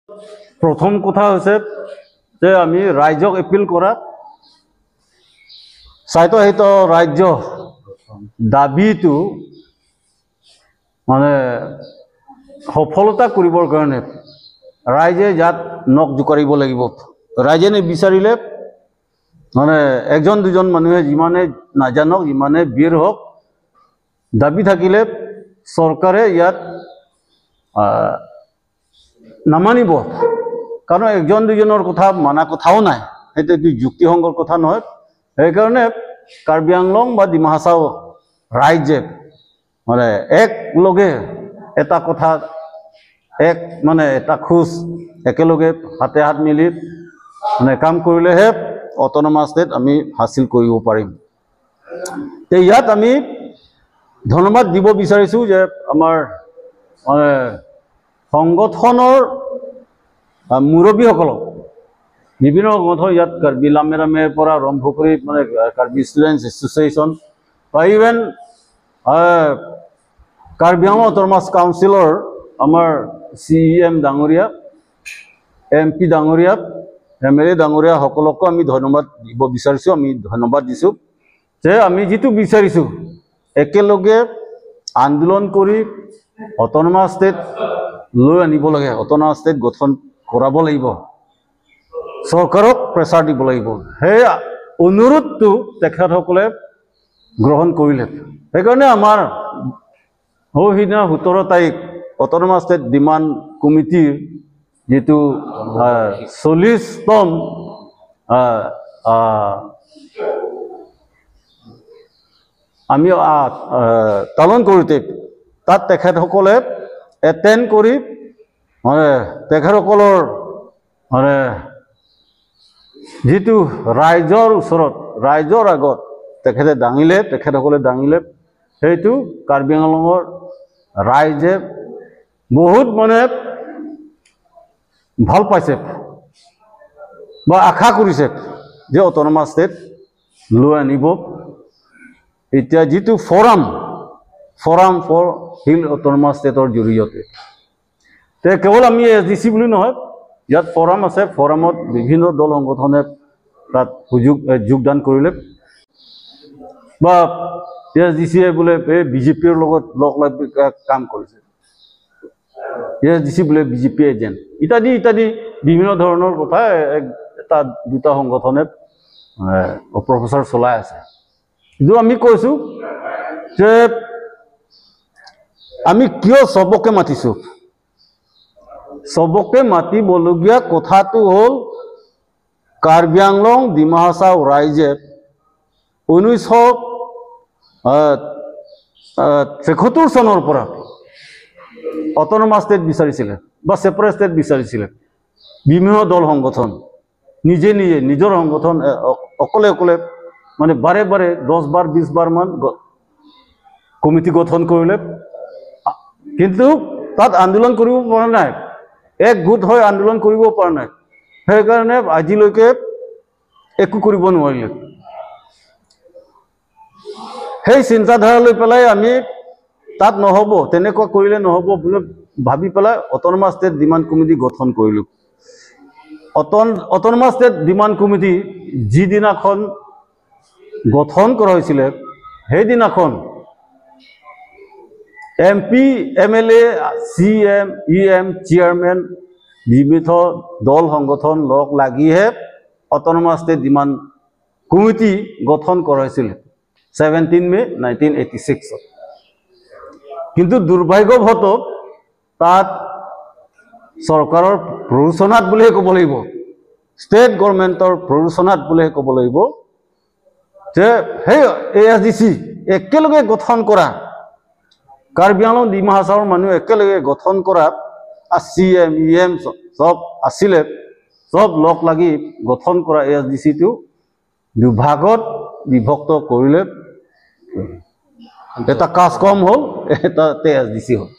প্ৰথম কথা হৈছে যে আমি ৰাইজক এপিল কৰা স্বায়ত্তশাসিত ৰাজ্য দাবীটো মানে সফলতা কৰিবৰ কাৰণে ৰাইজে ইয়াত নখ জোকাৰিব লাগিব। ৰাইজে নিবিচাৰিলে মানে একজন দুজন মানুহে যিমানে নাজানক, যিমানে বীৰ হওক, দাবী থাকিলে চৰকাৰে ইয়াত নামানিব। কাৰণ একজন দুজনৰ কথা মানা কথাও নাই, সেইটো এইটো যুক্তিসংগৰ কথা নহয়। সেইকাৰণে কাৰ্বি আংলং বা ডিমা হাছাও ৰাইজে মানে একলগে এটা কথা, এক মানে এটা খোজ একেলগে হাতে হাত মিলি মানে কাম কৰিলেহে অট'নমাছ ষ্টেট আমি হাচিল কৰিব পাৰিম। তে ইয়াত আমি ধন্যবাদ দিব বিচাৰিছোঁ যে আমাৰ মানে সংগঠনৰ মুৰব্বীসকলক, বিভিন্ন সংগঠন ইয়াত কাৰ্বি লামেৰামেৰ পৰা আৰম্ভ কৰি মানে কাৰ্বি ষ্টুডেণ্টছ এছ'চিয়েশ্যন বা ইভেন কাৰ্বি আংলং অট'নমাছ কাউন্সিলৰ আমাৰ চি ই এম ডাঙৰীয়া, এম পি ডাঙৰীয়া, এম এল এ ডাঙৰীয়া সকলকো আমি ধন্যবাদ দিব বিচাৰিছোঁ। আমি ধন্যবাদ দিছোঁ যে আমি যিটো বিচাৰিছোঁ একেলগে আন্দোলন কৰি অট'নমাছ ষ্টেট লৈ আনিব লাগে, অট'নমাছ ষ্টেট গঠন কৰাব লাগিব, চৰকাৰক প্ৰেছাৰ দিব লাগিব। সেই অনুৰোধটো তেখেতসকলে গ্ৰহণ কৰিলে। সেইকাৰণে আমাৰ সৌ সিদিনা 17 তাৰিখ অট'নমাছ ষ্টেট ডিমাণ্ড কমিটিৰ যিটো 40তম আমি পালন কৰোঁতে তাত তেখেতসকলে এটেণ্ড কৰি মানে তেখেতসকলৰ মানে যিটো ৰাইজৰ ওচৰত, ৰাইজৰ আগত তেখেতে দাঙিলে, তেখেতসকলে দাঙিলে, সেইটো কাৰ্বি আংলঙৰ ৰাইজে বহুত মানে ভাল পাইছে বা আশা কৰিছে যে অট'নমাছ ষ্টেট লৈ আনিব। এতিয়া যিটো ফৰাম ফৰ হিল অট'নমাছ ষ্টেটৰ জৰিয়তে তে কেৱল আমি এছ ডি চি বুলি নহয়, ইয়াত ফৰাম আছে, ফৰামত বিভিন্ন দল সংগঠনে তাত সুযোগ যোগদান কৰিলে বা এছ ডি চিয়ে বোলে এই বিজেপিৰ লগত লগ লাগি কাম কৰিছে, এছ ডি চি বোলে বিজেপি এজেণ্ট, ইত্যাদি ইত্যাদি বিভিন্ন ধৰণৰ কথা এটা দুটা সংগঠনে অপপ্ৰচাৰ চলাই আছে। কিন্তু আমি কৈছোঁ যে আমি কিয় চবকে মাতিছোঁ? চবকে মাতিবলগীয়া কথাটো হ'ল কাৰ্বি আংলং ডিমা হাছাও ৰাইজে 1973 চনৰ পৰা অট'নমাছ ষ্টেট বিচাৰিছিলে বা ছেপাৰেট ষ্টেট বিচাৰিছিলে। বিভিন্ন দল সংগঠন নিজে নিজে নিজৰ সংগঠন অকলে অকলে মানে বাৰে বাৰে 10 বাৰ 20 বাৰমান কমিটি গঠন কৰিলে, কিন্তু তাত আন্দোলন কৰিব পৰা নাই, এক গোট হৈ আন্দোলন কৰিব পৰা নাই। সেইকাৰণে আজিলৈকে একো কৰিব নোৱাৰিলে। সেই চিন্তাধাৰা লৈ পেলাই আমি তাত নহ'ব, তেনেকুৱা কৰিলে নহ'ব বুলি ভাবি পেলাই অট'নমাছ ষ্টেট ডিমাণ্ড কমিটি গঠন কৰিলোঁ। অট'নমাছ ষ্টেট ডিমাণ্ড কমিটি যিদিনাখন গঠন কৰা হৈছিলে সেইদিনাখন M P, M L A, C M, E M, chairman বিভিন্ন দল সংগঠন লগ লাগিহে অট'নমাছ ষ্টেট ডিমাণ্ড কমিটি গঠন কৰা হৈছিল 17 মে' 1986ত। কিন্তু দুৰ্ভাগ্যবশতঃ তাত চৰকাৰৰ প্ৰৰোচনাত বুলিহে ক'ব লাগিব, ষ্টেট গভৰ্ণমেণ্টৰ প্ৰৰোচনাত বুলিহে ক'ব লাগিব যে সেই এ এছ ডি চি একেলগে গঠন কৰা কাৰ্বি আংলং ডিমা হাছাওৰ মানুহ একেলগে গঠন কৰা চি এম, ই এম চব আছিলে, চব লগ লাগি গঠন কৰা এ এছ ডি চিটো দুভাগত বিভক্ত কৰিলে। এটা কাজ কম হ'ল, এটা এছ ডি চি হ'ল।